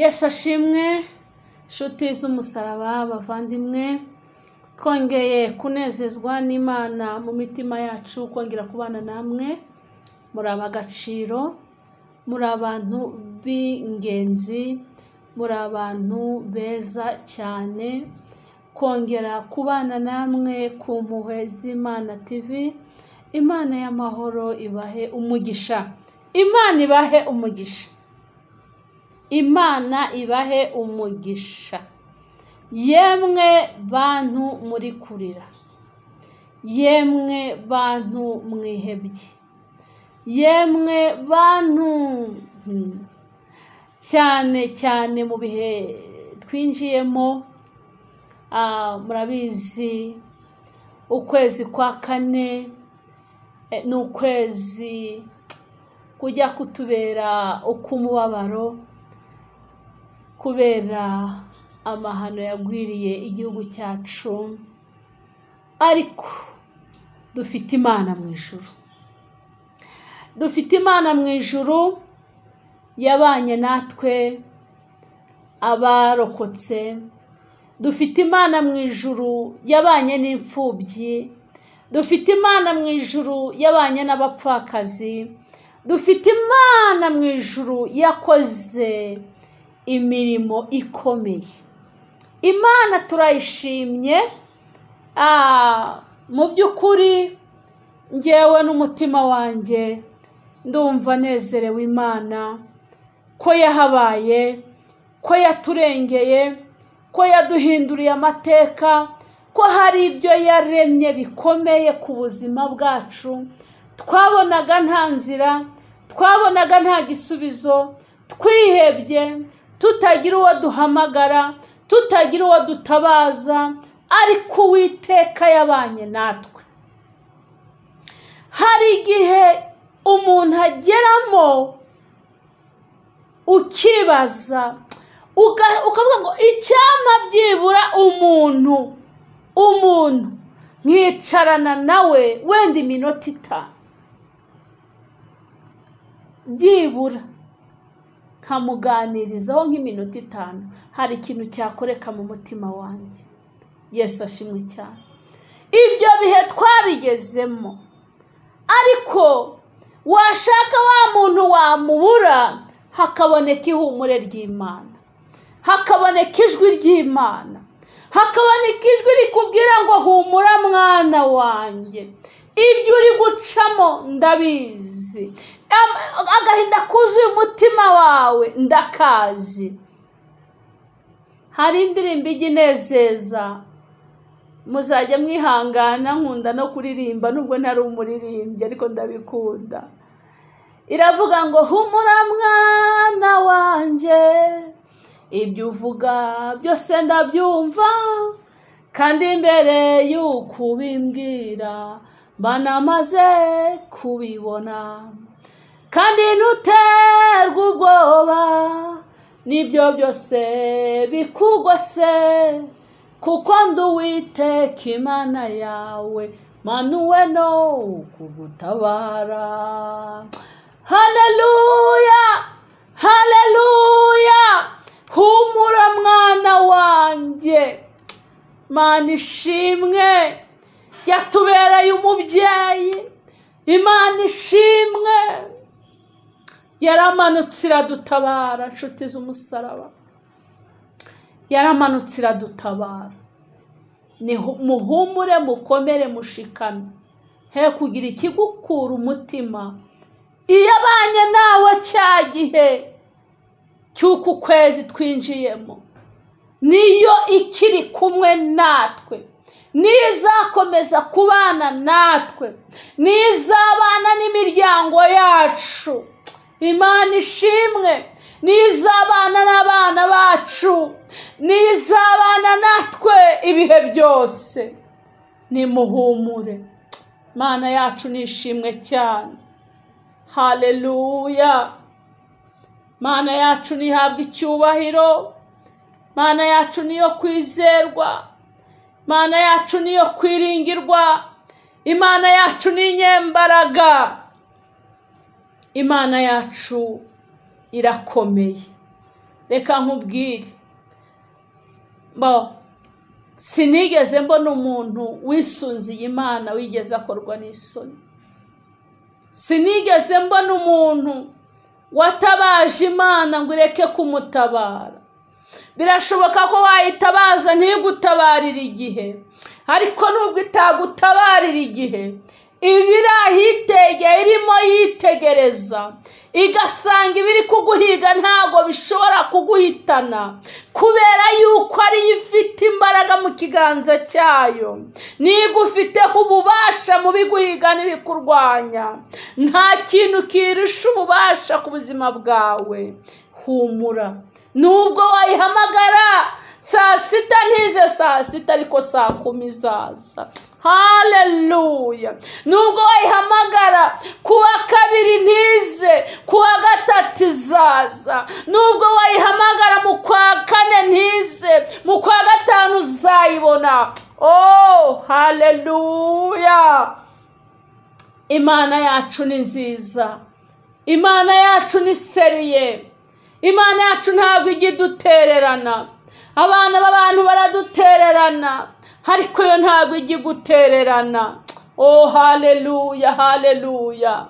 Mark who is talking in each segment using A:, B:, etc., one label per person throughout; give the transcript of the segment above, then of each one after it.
A: Yesu ashimwe, nshuti z'umusaraba, bavandimwe, twongeye kunezezwa n'Imana mu mitima yacu, kongera kubana namwe. Muri ab'agaciro, muri abantu b'ingenzi, muri abantu beza cyane. Kongera kubana namwe ku mpuhwe z'Imana TV, Imana y'amahoro ibahe umugisha, Imana ibahe umugisha, Imana ibahe umugisha. Yemwe bantu muri kurira, yemwe bantu mwihebye, yemwe bantu cyane cyane mu bihe twinjiyemo, murabizi ukwezi kwa kane ni ukwezi kujya kutubera ukw'umubabaro kubera amahano yagwiriye igihugu cyacu, ariko dufite Imana mu ijuru, dufite Imana mu ijuru yabanye natwe abarokotse, dufite Imana mu ijuru yabanye n'imfubyi, dufite Imana mu ijuru yabanye n'abapfakazi, dufite Imana mu ijuru yakoze imirimo ikomeye. Imana turayishimye. Mu by'ukuri ngewe n'umutima wanjye ndumva nezerewe Imana ko yahabaye, ko yaturengeye, ko yaduhinduriye amateka, ko hari ibyo yaremye bikomeye ku buzima bwacu. Twabonaga nta nzira, twabonaga nta gisubizo, twihebye, tutagira uwo duhamagara, tutagira uwo dutabaza, ariko Uwiteka yabanye natwe. Hari igihe umuntu ageramo ukibaza, ukavuga ngo icyampa byibura umuntu nkicarana nawe wenda iminota 5 byibura nkamuganirizaho nk'iminota 5, hari ikintu cyakoreka mu mutima wanjye. Yesu ashimwe cyane. Ibyo bihe twabigezemo, ariko washaka wa muntu wamubura, hakaboneka ihumure ry'Imana, hakaboneka ijwi ry'Imana, hakaboneka ijwi rikubwira ngo humura mwana wanjye, ibyo uri gucamo ndabizi, agahinda kuzuye umutima wawe ndakazi. Hari indirimbo ijya inezeza, muzajya mwihangana, nkunda no kuririmba nubwo ntari umuririmbyi ariko ndabikunda. Iravuga ngo humura mwana wanjye, ibyo uvuga byose ndabyumva, kandi mbere y'uko ubimbwira mba namaze kubibona, kandi ntuterwe ubwoba n'ibyo byose bikugose, kuko ndi Uwiteka Imana yawe, manuwe no kugutabara. Haleluya, haleluya. Humura mwana wanjye. Imana ishimwe yatubereye umubyeyi. Imana ishimwe yaramanutse iradutabara, nshuti z'umusaraba, yaramanutse iradutabara. Ni muhumure, mukomere, mushikame, he kugira ikigukura umutima. Iyo abanye nawe cya gihe cy'uku kwezi twinjiyemo, niyo ikiri kumwe natwe, niyo izakomeza kubana natwe, niyo izabana n'imiryango yacu. Imana ishimwe, niyo izabana n'abana bacu, niyo izabana natwe ibihe byose. Nimuhumure, Imana yacu nishimwe cyane. Haleluya. Mana yacu nihabwa icyubahiro, Mana yacu niyo kwizerwa, Mana yacu niyo kwiringirwa, Imana yacu ni inyembaraga, Imana yacu irakomeye. Reka nkubwire, sinigeze mbona umuntu wisunziye Imana wigeze akorwa n'isoni. Sinigeze mbona umuntu watabaje Imana ngo ireke kumutabara. Birashoboka ko wayitabaza ntigutabarire igihe, ariko nubwo itagutabarira igihe, iba irahitegeye, irimo yitegereza, igasanga ibiri kuguhiga ntabwo bishobora kuguhitana, kubera yuko ariyo ifite imbaraga mu kiganza cyayo, nigufiteho ububasha mu biguhiga n'ibikurwanya. Nta kintu kirusha ububasha ku buzima bwawe. Humura, nubwo wayihamagara saa sita ntize saa sita, ariko saa 10 izaza. Haleluya! Nubwo wayihamagara kuwa kabiri ntize, kuwa gatatu izaza. Nubwo wayihamagara mu kwa kane ntize, mu kwa gatanu uzayibona. Oh, haleluya! Imana yacu ni nziza, Imana yacu ni seriye, Imana yacu ntabwo ijya idutererana. Abana b'abantu baradutererana, ariko yo ntabwo ijya igutererana. Oh, haleluya, haleluya!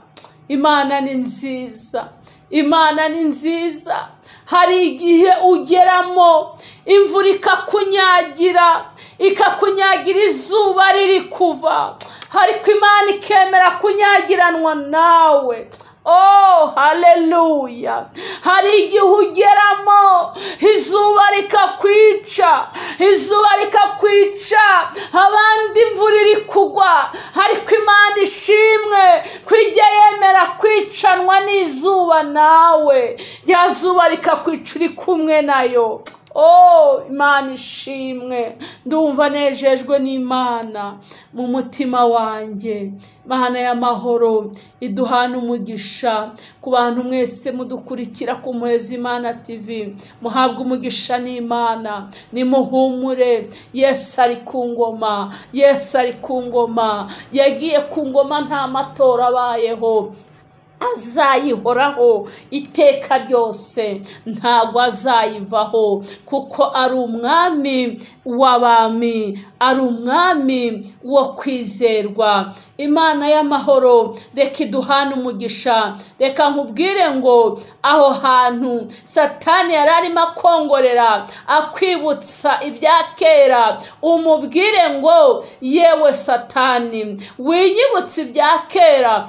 A: Imana ni nziza, Imana ni nziza. Hari igihe ugeramo imvura ikakunyagira, ikakunyagira izuba riri kuva, ariko Imana ikemera kunyagiranwa nawe. Oh, haleluya! Hari igihe ugeramo izuba rikakwica, izuba rikakwica, abandi imvura iri kugwa, ariko Imana ishimwe ko ijya yemera kwicanwa n'izuba nawe, rya zuba rikakwica uri kumwe nayo. Oh, Imana ishimwe. Ndumva nejejwe n'Imana mu mutima wanjye. Imana y'amahoro iduhana umugisha. Ku bantu mwese mudukurikira ku Muhezimana TV, muhabwe umugisha n'Imana. Nimuhumure, Yesu ari ku ngoma, Yesu ari ku ngoma. Yagiye ku ngoma nta matora abayeho, azayihoraho iteka ryose, ntabwo azayivaho, kuko ari umwami w'abami, ari umwami wo kwizerwa. Imana y'amahoro reka iduhane umugisha. Reka nkubwire ngo aho hantu Satani yari arimo akongorera akwibutsa ibya kera, umubwire ngo yewe Satani, winyibutse ibya kera,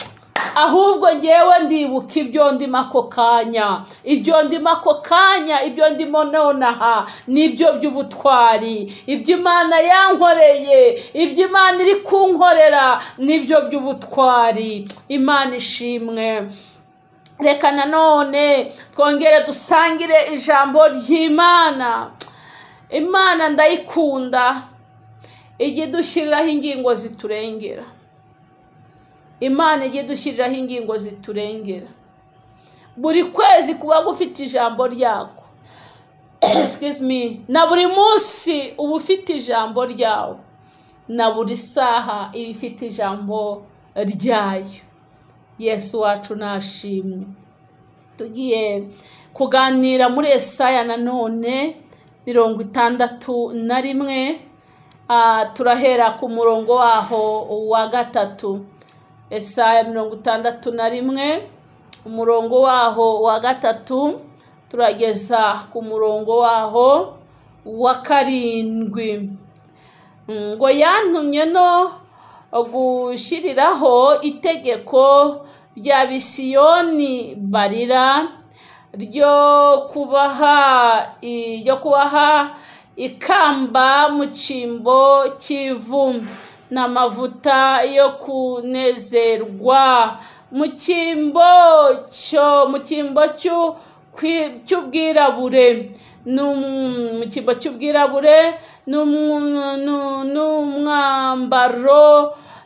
A: ahubwo ngewe ndibuka ibyo ndimo ako kanya, ibyo ndimo ako kanya, ibyo ndimo nonaha nibyo by'ubutwari, ibyo Imana yankoreye, ibyo Imana iri kunkorera nibyo by'ubutwari. Imana ishimwe. Reka nanone twongere dusangire ijambo ry'Imana. Imana ndayikunda, ijya idushyiriraho ingingo ziturengera. Imana ijya idushyiriraho ingingo ziturengera. Buri kwezi kuba gufite ijambo ryako, excuse me, na buri munsi uba ufite ijambo ryawo, na buri saha iba ifite ijambo ryayo. Yesu wacu nashimwe. Tugiye kuganira muri Yesaya nanone 61, turahera ku murongo waho wa 3. Yesaya 61 umurongo waho wa 3 turageza ku murongo waho wa 7. Ngo yantumye no gushyiriraho itegeko rya Bisiyoni barira ryo kubaha ikamba mu cyimbo cy'ivu n'amavuta yo kunezerwa mu cyimbo cy'ubwirabure, mu cyimbo cy'ubwirabure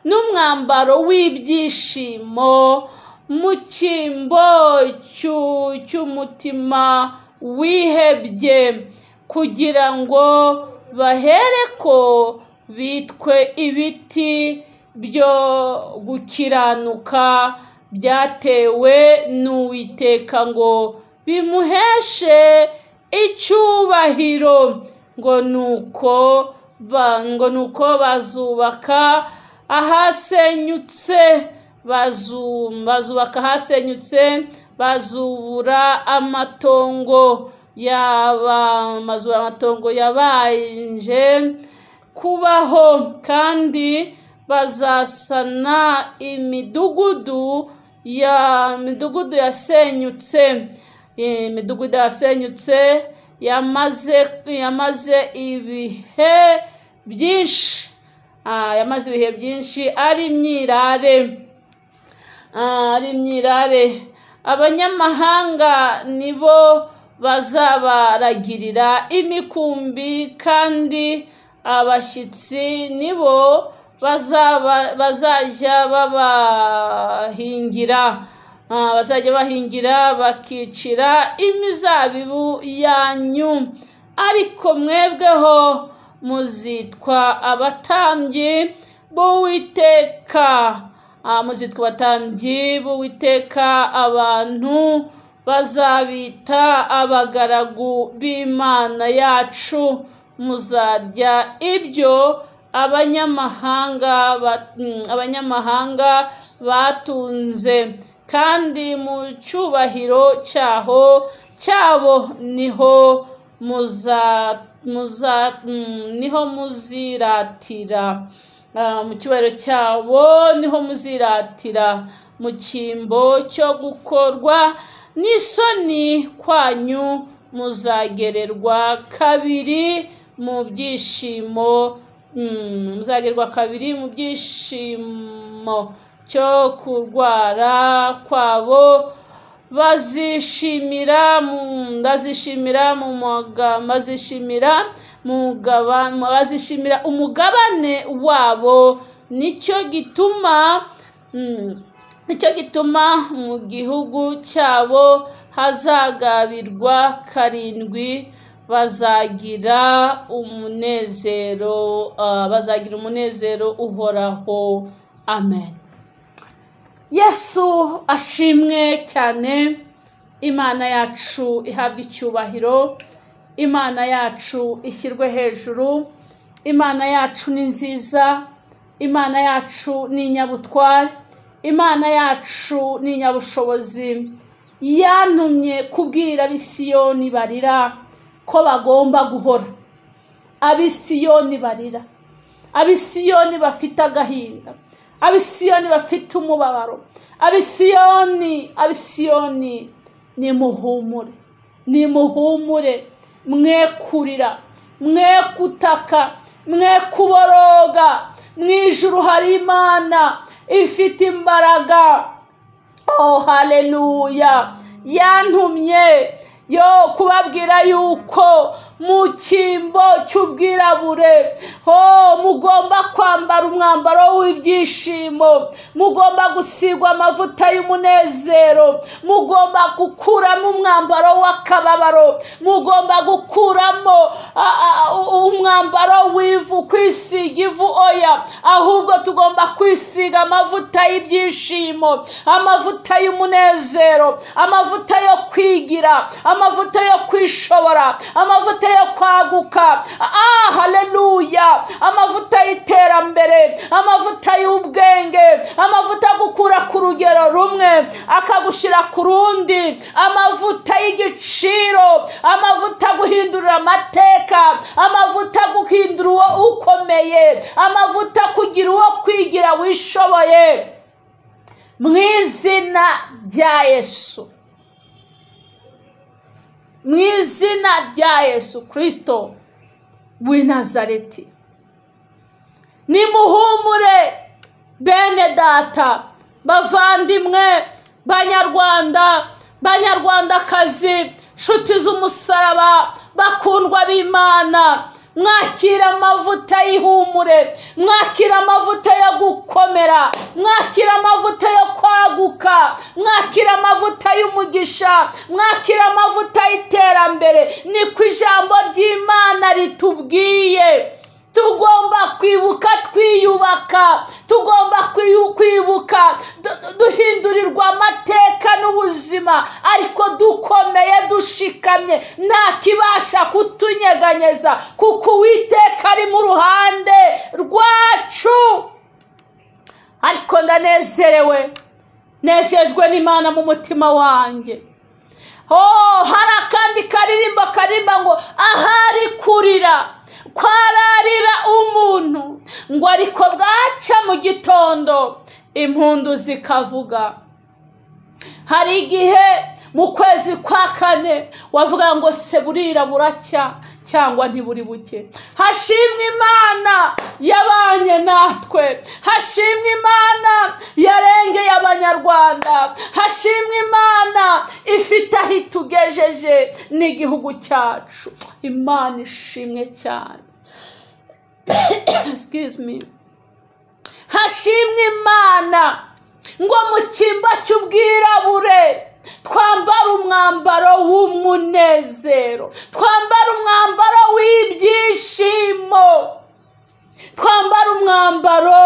A: n'umwambaro w'ibyishimo, mu cyimbo cy'umutima wihebye, kugira ngo bahereko bitwe ibiti byo gukiranuka byatewe n'Uwiteka ngo bimuheshe icyubahiro. Ngo nuko bazubaka ahasenyutse, bazubaka ahasenyutse, bazubura amatongo amatongo yabanje kubaho, kandi bazasana imidugudu yasenyutse, imidugudu yasenyutse yamaze ibihe byinshi, yamaze ibihe byinshi ari imyirare. Abanyamahanga nibo bazabaragirira imikumbi, kandi abashyitsi nibo bazajya babahingira, bazajya bahingira bakicira imizabibu yanyu. Ariko mwebweho muzitwa abatambyi b'Uwiteka, muzitwa abatambyi b'Uwiteka, abantu bazabita abagaragu b'Imana yacu. Muzarya ibyo abanyamahanga batunze, kandi mu cyubahiro cyabo niho muziratira, mu cyubahiro cyabo niho muziratira. Mu cyimbo cyo gukorwa n'isoni kwanyu muzagererwa kabiri mu byishimo, muzagerwa kabiri mu byishimo cyo kurwara kwabo. Bazishimira umugabane wabo. Nicyo gituma mu gihugu cyabo hazagabirwa karindwi, bazagira umunezero uhoraho. Amen. Yesu ashimwe cyane. Imana yacu ihabwe icyubahiro, Imana yacu ishyirwe hejuru. Imana yacu ni nziza, Imana yacu ni inyabutware, Imana yacu ni inyabushobozi. Yantumye kubwira ab'Isiyoni barira ko bagomba guhora. Ab'Isiyoni barira, ab'Isiyoni bafite agahinda, ab'Isiyoni bafite umubabaro, ab'Isiyoni nimuhumure, nimuhumure, mwe kurira, mwe kutaka, mwe kuboroga. Mu ijuru hari Imana ifite imbaraga. Oh, haleluya. Yantumye yo kubabwira yuko mu cyimbo cy'ubwirabure mugomba kwambara umwambaro w'ibyishimo, mugomba gusigwa amavuta y'umunezero, mugomba gukuramo umwambaro w'akababaro, mugomba gukuramo umwambaro w'ivu, kwisiga ivu oya, ahubwo tugomba kwisiga amavuta y'ibyishimo, amavuta y'umunezero, amavuta yo kwigira, amavuta yo kwishobora, amavuta yo kwaguka. Haleluya. Amavuta y'iterambere, amavuta y'ubwenge, amavuta gukura ku rugero rumwe akagushira ku rundi, amavuta y'igiciro, amavuta guhindura amateka, amavuta guhindura uwo ukomeye, amavuta kugira uwo kwigira wishoboye. Mu izina rya Yesu, mu izina rya Yesu Kristo w'i Nazareti, nimuhumure bene data, bavandimwe, banyarwanda, banyarwandakazi, nshuti z'umusaraba, bakundwa b'Imana, mwakira amavuta y'ihumure, mwakira amavuta yo gukomera, mwakira amavuta yo kwaguka, mwakira amavuta y'umugisha, mwakira amavuta y'iterambere. Niko ijambo ry'Imana ritubwiye. Tugomba kwibuka twiyubaka, tugomba kwibuka duhindurirwa amateka n'ubuzima, ariko dukomeye dushikamye, nta kibasha kutunyeganyeza, kuko Uwiteka ari mu ruhande rwacu. Ariko ndanezerewe, nejejwe n'Imana mu mutima wanjye. Oh, hari akandi karirimbo karimba ngo ahari kurira kwararira umuntu, ngo ariko bwacya mu gitondo impundu zikavuga. Hari igihe mu kwezi kwa kane wavuga ngo se burira buracya cyangwa ntiburi buke. Hashimwe Imana yabanye natwe, hashimwe Imana yarengeye Abanyarwanda, hashimwe Imana ifite aho itugejeje n'igihugu cyacu. Imana ishimwe cyane. Excuse me. Hashimwe Imana ngo mu cyimba cy'ubwirabure twambara umwambaro w'umunezero, twambara umwambaro w'ibyishimo, twambara umwambaro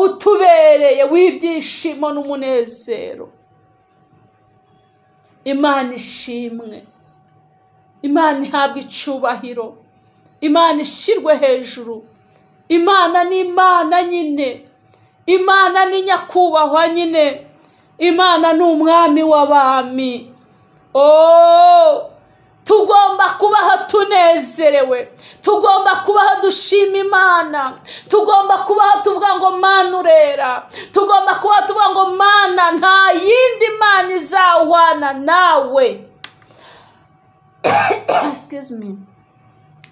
A: utubereye w'ibyishimo n'umunezero. Imana ishimwe, Imana ihabwe icyubahiro, Imana ishyirwe hejuru. Imana ni Imana nyine, Imana ni nyakubahwa nyine, Imana ni umwami w'abami. Oh, tugomba kubaho tunezerewe, tugomba kubaho dushima Imana, tugomba kubaho tuvuga ngo Mana urera, tugomba kubaho tuvuga ngo Mana nta yindi Mana izahwana nawe. Excuse me.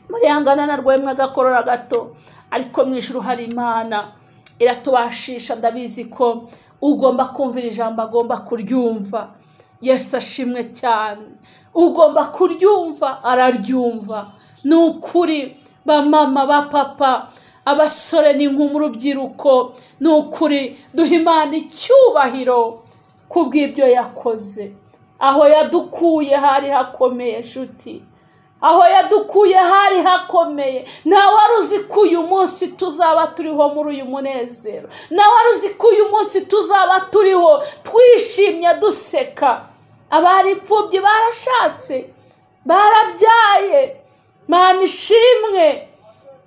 A: Murihangana narwaye mwagakorora gato, ariko mu ijuru hari Imana iratubashisha. Ndabizi ko ugomba kumvira ijambo agomba kuryumva. Yesu ashimwe cyane. Ugomba kuryumva araryumva. Ni ukuri ba mama, ba papa, abasore n'inkumi, urubyiruko, ni ukuri duha Imana icyubahiro kubw'ibyo yakoze. Aho yadukuye hari hakomeye nshuti, aho yadukuye hari hakomeye. Nta wari uzi ko uyu munsi tuzaba turiho muri uyu munezero, nta wari uzi ko uyu munsi tuzaba turiho twishimye duseka. Abari imfubyi barashatse, barabyaye. Mana ishimwe,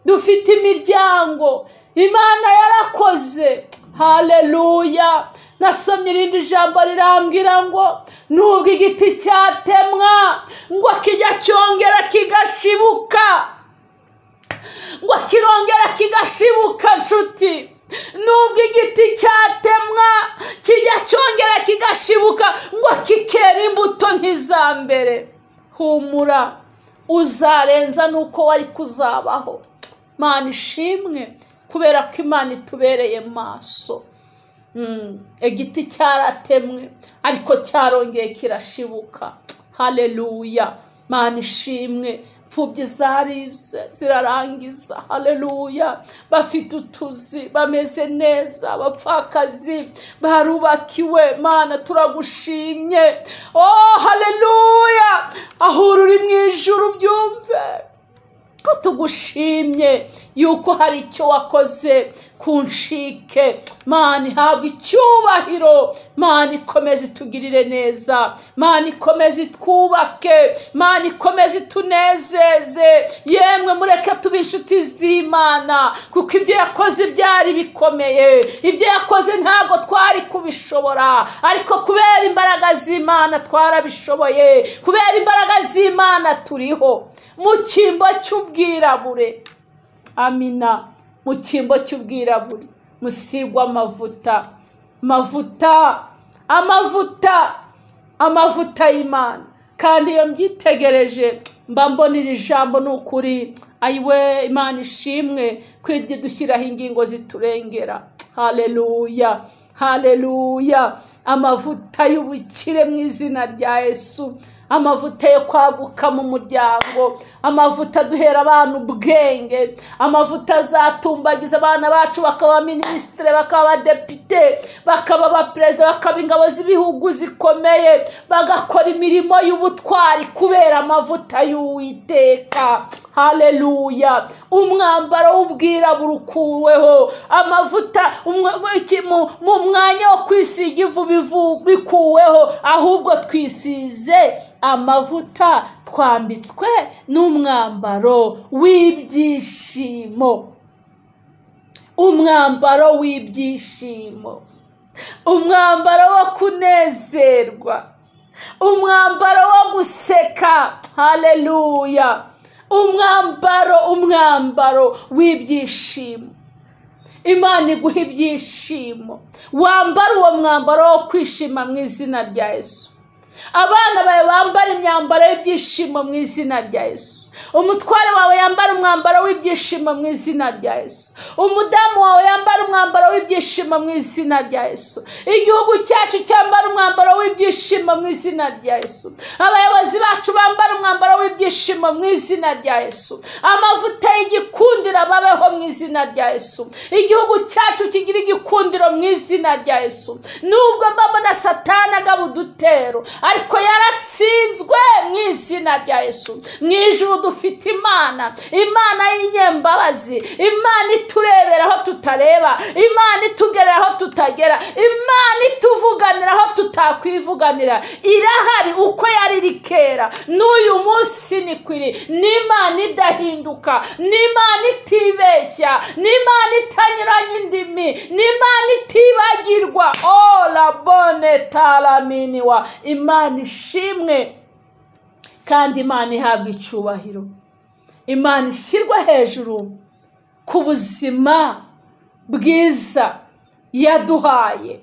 A: dufite imiryango, Imana yarakoze. Haleluya. Nasomye irindi jambo rirambwira ngo nubwo igiti cyatemwa ngo kijya cyongera kigashibuka, ngo kirongera kigashibuka nshuti. Nubwo igiti cyatemwa kijya cyongera kigashibuka, ngo kikera imbuto nk'iza mbere. Humura, uzarenza nuko wari kuzabaho. Mana ishimwe kubera ko Imana itubereye maso. Igiti cyaratemwe ariko cyarongeye kirashibuka. Haleluya. Mana ishimwe. Imfubyi zarize zirarangiza. Haleluya. Bafite utuzi, bameze neza, abapfakazi barubakiwe. Mana turagushimye. Oh, haleluya. Aho uri mu ijuru byumve ko tugushimye yuko hari icyo wakoze ku nshike. Mana ihabwe icyubahiro, Mana ikomeze itugirire neza, Mana ikomeze itwubake, Mana ikomeze itunezeze. Yemwe mureke tube inshuti z'Imana, kuko ibyo yakoze byari bikomeye, ibyo yakoze ntabwo twari kubishobora, ariko kubera imbaraga z'Imana twarabishoboye, kubera imbaraga z'Imana turiho. Mu cyimbo cy'ubwirabure, amina, mu cyimbo cy'ubwirabure musigwa amavuta, amavuta, amavuta, amavuta y'Imana. Kandi iyo mbyitegereje mba mbona iri jambo ni ukuri. Ayiwe, Imana ishimwe kwijya dushyiraho ingingo ziturengera. Haleluya, haleluya. Amavuta y'ubukire mu izina rya Yesu, amavuta yo kwaguka mu muryango, amavuta duhera abantu ubwenge, amavuta azatumbagiza abana bacu bakaba minisitire, bakaba abadepite, bakaba abaperezida, bakaba ingabo z'ibihugu zikomeye, bagakora imirimo y'ubutwari kubera amavuta y'Uwiteka. Haleluya! Umwambaro w'ubwirabura ukuweho, amavuta mu mwanya wo kwisiga ivu bikuweho, ahubwo twisize amavuta, twambitswe n'umwambaro w'ibyishimo, umwambaro w'ibyishimo, umwambaro wo kunezerwa, umwambaro wo guseka. Haleluya! Umwambaro w'ibyishimo. Imana iguha ibyishimo, wambara uwo mwambaro wo kwishima mu izina rya Yesu. Abana bawe bambara imyambaro y'ibyishimo mu izina rya Yesu. Umutware wawe yambara umwambaro w'ibyishimo mu izina rya Yesu. Umudamu wawe yambara umwambaro w'ibyishimo mu izina rya Yesu. Igihugu cyacu cyambara umwambaro w'ibyishimo mu izina rya Yesu. Abayobozi bacu bambara umwambaro w'ibyishimo mu izina rya Yesu. Amavuta y'igikundiro babeho mu izina rya Yesu. Igihugu cyacu kigira igikundiro mu izina rya Yesu. Nubwo mbona Satani agaba udutero, ariko yaratsinzwe mu izina rya Yesu. Mu ijuru dufite Imana, Imana y'inyembabazi, Imana iturebera aho tutareba, Imana itugerera aho tutagera, Imana ituvuganira aho tutakwivuganira. Irahari uko yari iri kera, n'uyu munsi ni kwiri. Ni Imana idahinduka, ni Imana itibeshya, ni Imana itanyuranya indimi, ni Imana itibagirwa. Oh la bonne talaminiwa. Imana ishimwe kandi Imana ihabwa icyubahiro. Imana ishyirwa hejuru ku buzima bwiza yaduhaye,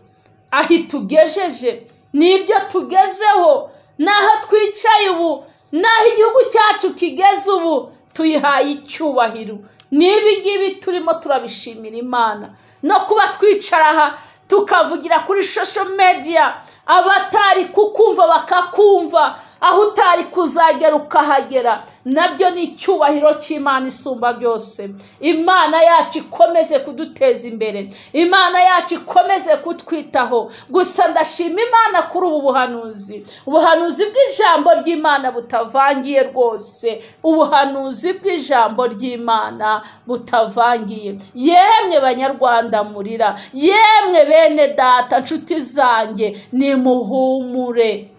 A: aho itugejeje n'ibyo tugezeho, n'aho twicaye ubu, n'aho igihugu cyacu kigeze ubu, tuyihaye icyubahiro. N'ibi ngibi turimo turabishimira Imana. No kuba twicara aha tukavugira kuri social media, abatari kukumva bakakumva, aho utari kuzagera ukahagera, nabyo ni icyubahiro cy'Imana isumba byose. Imana yacu ikomeze kuduteza imbere, Imana yacu ikomeze kutwitaho. Gusa ndashima Imana kuri ubu buhanuzi, ubuhanuzi bw'ijambo ry'Imana butavangiye rwose, ubuhanuzi bw'ijambo ry'Imana butavangiye. Yemwe Banyarwanda murira, yemwe bene data nshuti zanjye, ni muhumure,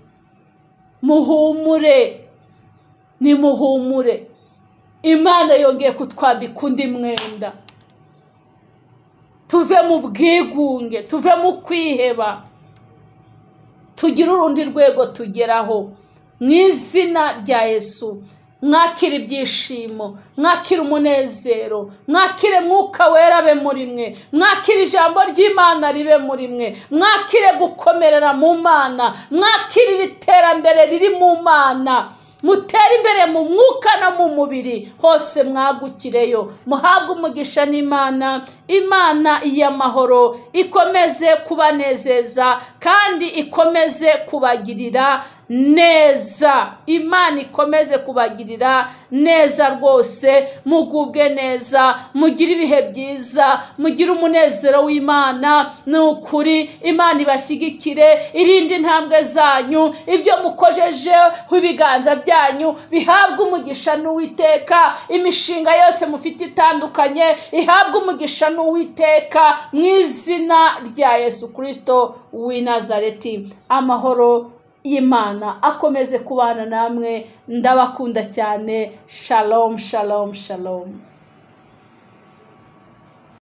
A: muhumure, ni muhumure. Imana yongeye kutwambika undi mwenda, tuve mu bwigunge, tuve mu kwiheba, tugire urundi rwego tugeraho mu izina rya Yesu. Mwakire ibyishimo, mwakire umunezero, mwakire Mwuka Wera abe muri mwe, mwakire ijambo ry'Imana ribe muri mwe, mwakire gukomerera mu Mana, mwakire iterambere riri mu Mana, mutere imbere mu mwuka no mu mubiri hose, mwagukireyo, muhabwe umugisha n'Imana. Imana y'amahoro ikomeze kubanezeza kandi ikomeze kubagirira neza. Imana ikomeze kubagirira neza rwose, mugubwe neza, mugire ibihe byiza, mugire umunezero w'Imana. Ni ukuri Imana ibashyigikire, irinde intambwe zanyu, ibyo mukojeje ibiganza byanyu bihabwe umugisha n'Uwiteka. Imishinga yose mufite itandukanye ihabwe umugisha n'Uwiteka mu izina rya Yesu Kristo w'i Nazareti. Amahoro y'Imana akomeze kubana namwe, ndabakunda cyane. Shalom, shalom, shalom.